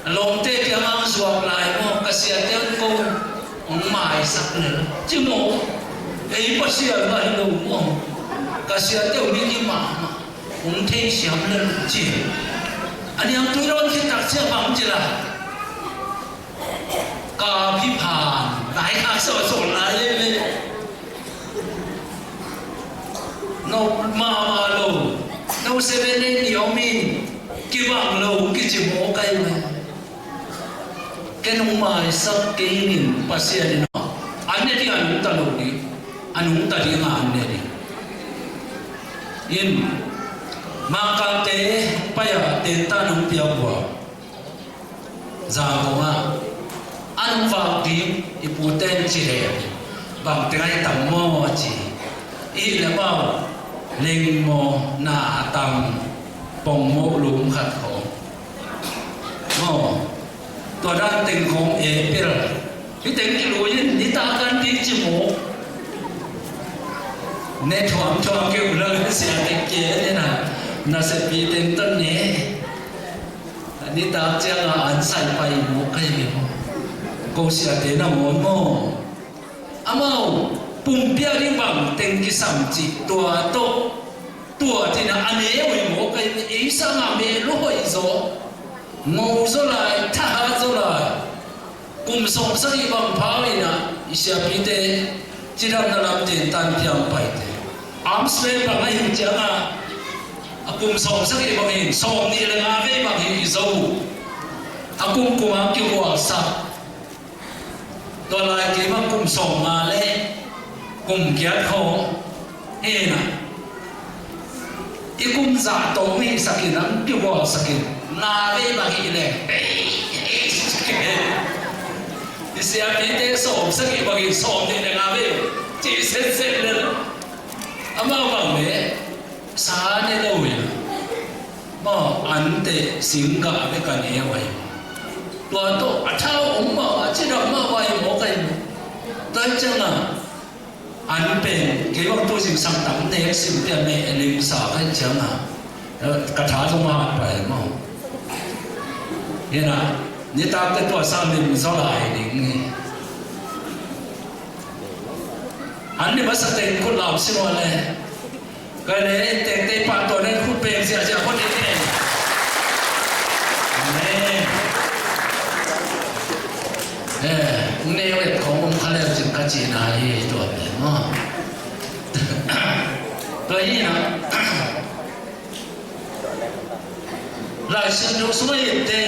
Lawmte kiangah zuak lai maw, ka siate un ko hong maisak lel ci maw. Ei Pasian mah hi lo maw. Ka siate uh miki mahmah, hong theisiam lel ci. A niangtui lawn khit tak ciang bang ci la. Ka phi phan, laikhak sawhsawh lai e ve. No mahmah lo, no seven eight ni om in, kibang lo kici maw kai ve. Ken hong maisak kei ning Pasian in a, an ne ding a nungta lo ding, a nungta ding a an ne ding. In, Mangkangte pai a, tentan hong piak uh a. Zangkong ah an vak ding i pute in ci leh, bang teng ahi tam maw a ci. I leh bang lengmaw, na a tam, pongmaw lum khat khawng maw. Tua dan teng khawng e pil. Hih teng kilui in nitak kan ding ci maw. Ne thuamthuam kei uh la, sia teng kei a ne na, na sepi teng ton ne. Nitak ciangah an sai pai maw kai ve maw. Ko siate nangawn maw. Amau pumpiak ding bang teng kisam cih tua tawh, tua tinah a ne uh hi maw kai ve. Ei sangah meh lua hoih zaw, ngo zaw lai, thahat zaw lai. Kum sawmsagih bang pha uh inah i siapite cidamna lam tentan piang paite. Arms leh bang a hing ciangah a kum sawmsagih bang hi, sawmnih le nga vei bang hi i zo uh. A kumkum a kihualsak. Tua lai kei bang kum sawmnga le kum giat khawng hi na. I kum zah tawh mi sakin ang kihualsakin, nga vei bang hi le. I siapite sawmsagih bang hi, sawmnih le nga vei ci setset le. Amau bang le sa ne lo hi. Maw, ante singgah bek a ne uh ahi. Tua tawh a thau om mah, a cidam mah uh ahi maw kai maw. Tua hi ciangah an pen kei bang tu zingsang tam nek sim pia meh limsa kai ciangah, eh, ka tha zong hat pai maw. Hi na, nitakte tua sang lim zaw lai ding hi. An ni masa teng khut lam si maw le. Ka le, tengte pah tawh nen khut peng ziahziah khut in nen. Amen. Eh, neu et khawng om kha leu cin ka cihna hi tua pen maw. Tua hi na. Lai Siangtho sungah i ette,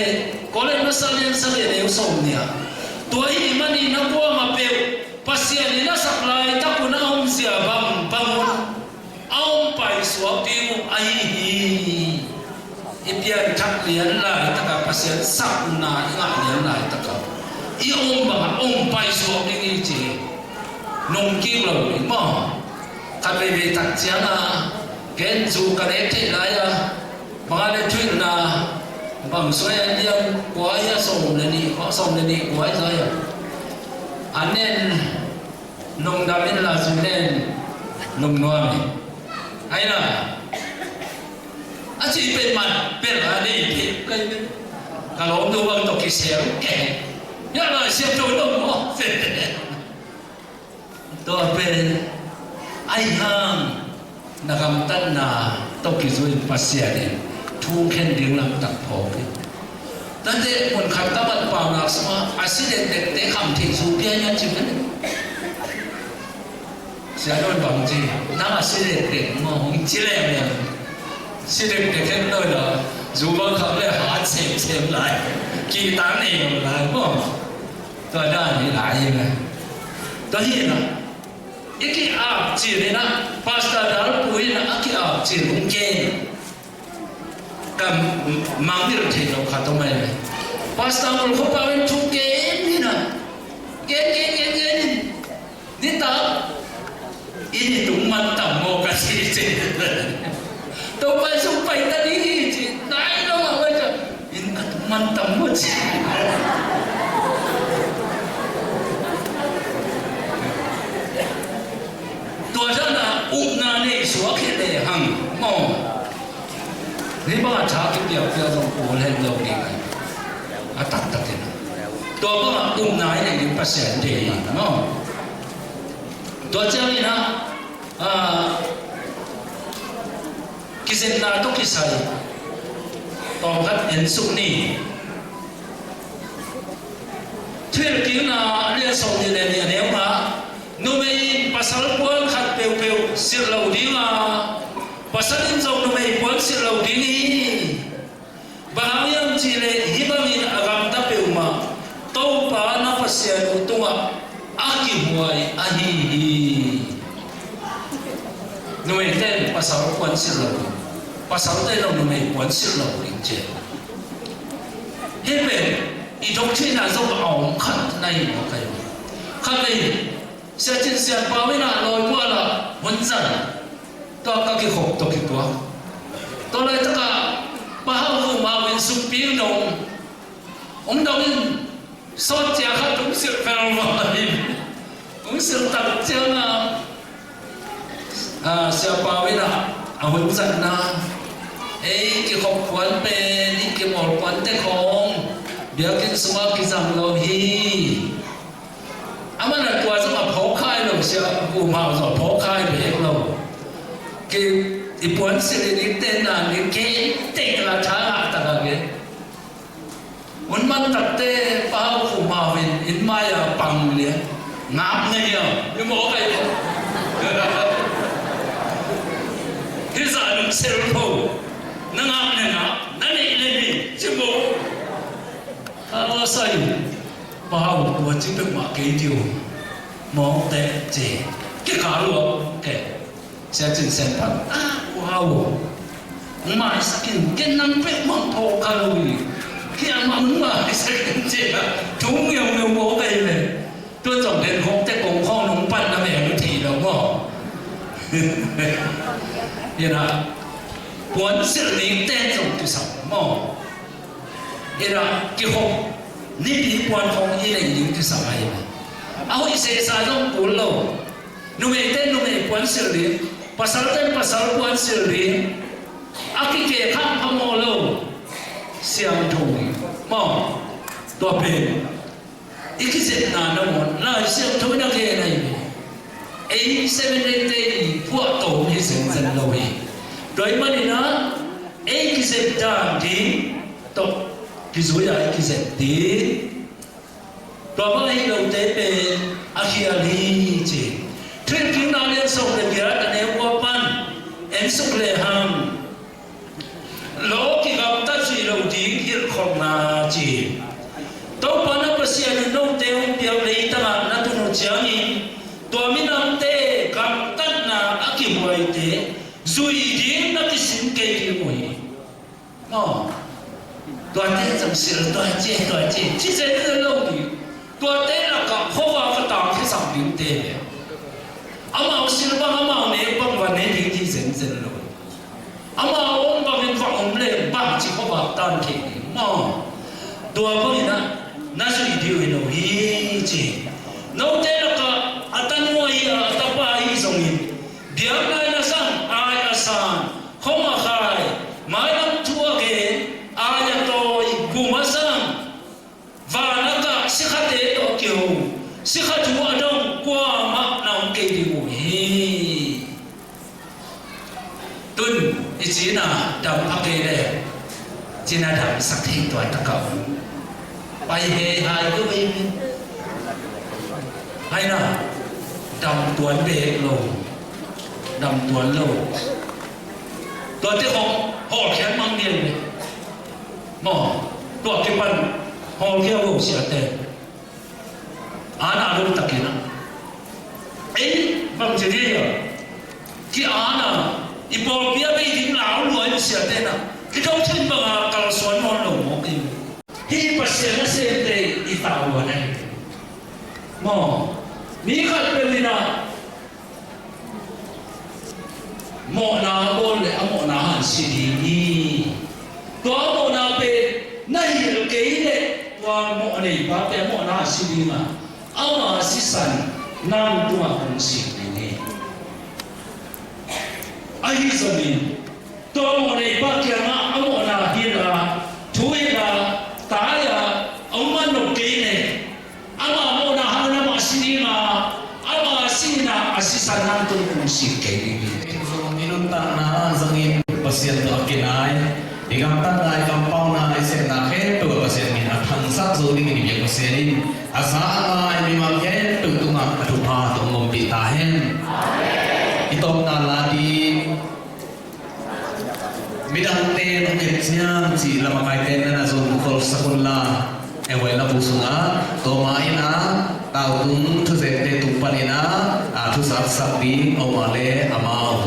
Korin masa lian sagih neu sawm nih ah. Tua ahih manin a kuamah peuh Pasian in a sak laitak un a omzia bang bang un a om paisuak ding uh ahi hi. I pianthak lian laitakah, Pasian sakna i ngah lian laitakah i om bangah om paisuak ding hi ci. Nungkik lo ding maw. Khat veivei tak ciangah ken zu ka nek theih lai a, bang a le thuhilhna bang suai a liam kuai a, sawm le nih, sawm le nih kuai zai a. A nen lungdam in la, zu nen lungnuam in. Ahi na, a cih pen man pen a nei pen kai pen. Ka lawmnu bang tawh kisel kei. Ya Lai Siangtho lo maw. Tua pen ahi hang na gamtatna tawh kizui in Pasian in thu khen ding lamtak phawk hi. Tate mun khat ka mat paunak sungah a si dekdekte kham theih zu pia hiam ci pen. Sia Don bang ci, nang a si dekdek maw hong ci lem lem. Si dekdek hen lo la, zu bang kham le hat semsem lai, kihtak nei lo lai maw. Tua dan hi lai hi ve. Tua hi na, i ki-ap cin hi na, Pastor Dal Pu hi na, a ki-ap cin hong kei. Ka mangngilh theih loh khat om ahi ve. Pastor Ngul Khup Pau in thu kei Tua dan a upna nei suak hi lehang maw, hih bangah tha kipiakpiak zong kul hen lo ding a, a taktakin. Tua bangah upna i neih ding Pasian deih hi maw. Tua ciangin ah, ah, kizepna tawh kisai tawmkhat en suk ni. Thuhilhkikna lian sawm nih le nih a neu nga, numei in pasal puan khat peuhpeuh silh lo ding a, pasal in zong numei puan silh lo ding hi. Bang hang hiam cih leh hih bangin a gamta peuhmah Topa na Pasian uh tungah a kihuai ahi hi. Numeite in pasal puan silh lo ding, pasalte in zong numei puan silh lo ding ci. Hih pen i doctrine ah zong a om khat na hi mawk hi. Khat vei, Sia Cin Sian Pau inn ah lawi kual ah hun zan, tua ka kikhop tawh kituak. Tua laitak ah Pa Hau Vum Hau in sumpi dong, hong dong in, sawt cia khat hong silh vel val in, hong silh tak ciang a, ah, Sia Pau inn ah a hun zatna, ei kikhop puan pen, i kimawl puante khawng biakinn sungah kizang lo hi. Amah na tua zong a phawk khai lo, Sia Vum Hau zong a phawk khai bek lo. Ki, i puan silh in i tenna ni kei tek la tha ngah tak a ke. Hun man takte Pa Hau Vum Hau in inn mai a pang lian, ngap na hiam? I mawk ahi. Hih zah nung sel pho. Na ngap na ngap, na neih na neih ci mawk. Hau a sai. Pa Hau, tua ci peuhmah kei diu. Mawk teh ci. Kikal lua kei. Sia Cin Sian Pau, ah, wow. Maisak in, ken nang peuhmah phawk ka lo hi. Kiang mah maisak in ci a, thu ngeungeu mawk ahi ve. Tua zong den khawng teh kong khawng nong pan na meng thei lo maw. Hi na, puan silh ning ten zong kisam maw. Hi na, kikhop nipi puan khawng i neih ding kisam ahi ve. A hoih sehsa zong kul lo. Numeite in numei puan silh ding, pasalte in pasal puan silh ding, a kikek hang phamawh lo, siangtho ding. Maw, tua pen i kizepna nangawn Lai Siangtho in a gen ahi ve. Ei Seventh Day te i phuah tawm hi zenzen lo hi. Tua ahih manin ah ei kizep dan ding tawh kizui a i kizep ding. Tua bang ahi lote pen a khial hi ci. Thuhilhkikna lian sawm le giat a neu kua pan en suk lehang, law kigamtat zuih loh ding hilhkholhna ci. Topa na Pasian in note hong piak leitang ah na tun uh ciangin, tua minamte gamtatna a kihuaite zuih ding na kisin kei ding uh hi. Maw, tuate zong silh, tua ci, tua ci, ci zenzen lo ding. Tuate lakah khuavak a tangkhiasak dingte, amau silh bang, amau nek bang va ne ding ci zenzen lo. Amau om bangin va om leh bangci khuavak tan thei ding. Maw, tua bangin ah na zuih ding uh hi lo hi ci. Note lakah a tanu ahi a, a tapa ahi zongin, biakna in a zang, ai a san, khong a khai, mailam thu a gen, ai a tawi, gum a zang, van a kah, sikhate tawh kiho, sikha thu a dong, kuamah na om kei ding uh hi. Tun i cina dam a kei leh, cina damsak thei tua takah om. Pai he hai ko vei mi. Hai na, dam tuan bek lo. Dam tuan lo. Tuate khong hawlkhiat mang diam ve. Maw, tua kipan hawlkhia vo siate. Ana lo takin ah, ei, bangci ding a, ki-ana, i pawlpi a bei ding lau lua in siate na, i doctrine banga kalsuan nawn lo mawk hi. Hih Pasian nasemte i tavuan ahi. Maw, mi khat peuh in ah, mawhna a bawl leh a mawhna hansi ding hi. Tua a mawhna pen na hilh kei leh Mawhnei pate mawhna a si ding a, ama sisan nang tungah kong sik ding hi. Ahi zongin tua mawhnei pa kiangah a mawhna hi a, thu hi a, tai a, a om man nop kei ne. Ama mawhna hangin ama si ding a, ama sihna a sisan nang tungah kong sik kei ding hi. Zong i nuntakna zangin Pasian tawh a kinai, i gamtatna, i kampauna, i sepna khempeuh ah Pasian min a thangsak zo dingin i biak Pasian in a za a ngai mimal khempeuh tungah a thupha tawh hong ompih ta hen. I tawpna la ding midangte nong et ciang cih lamakaite nana zong kholsak un la, e huai labu sungah tua ma in a tautung thuzekte tung panin a, a thusaksak ding a om a le amau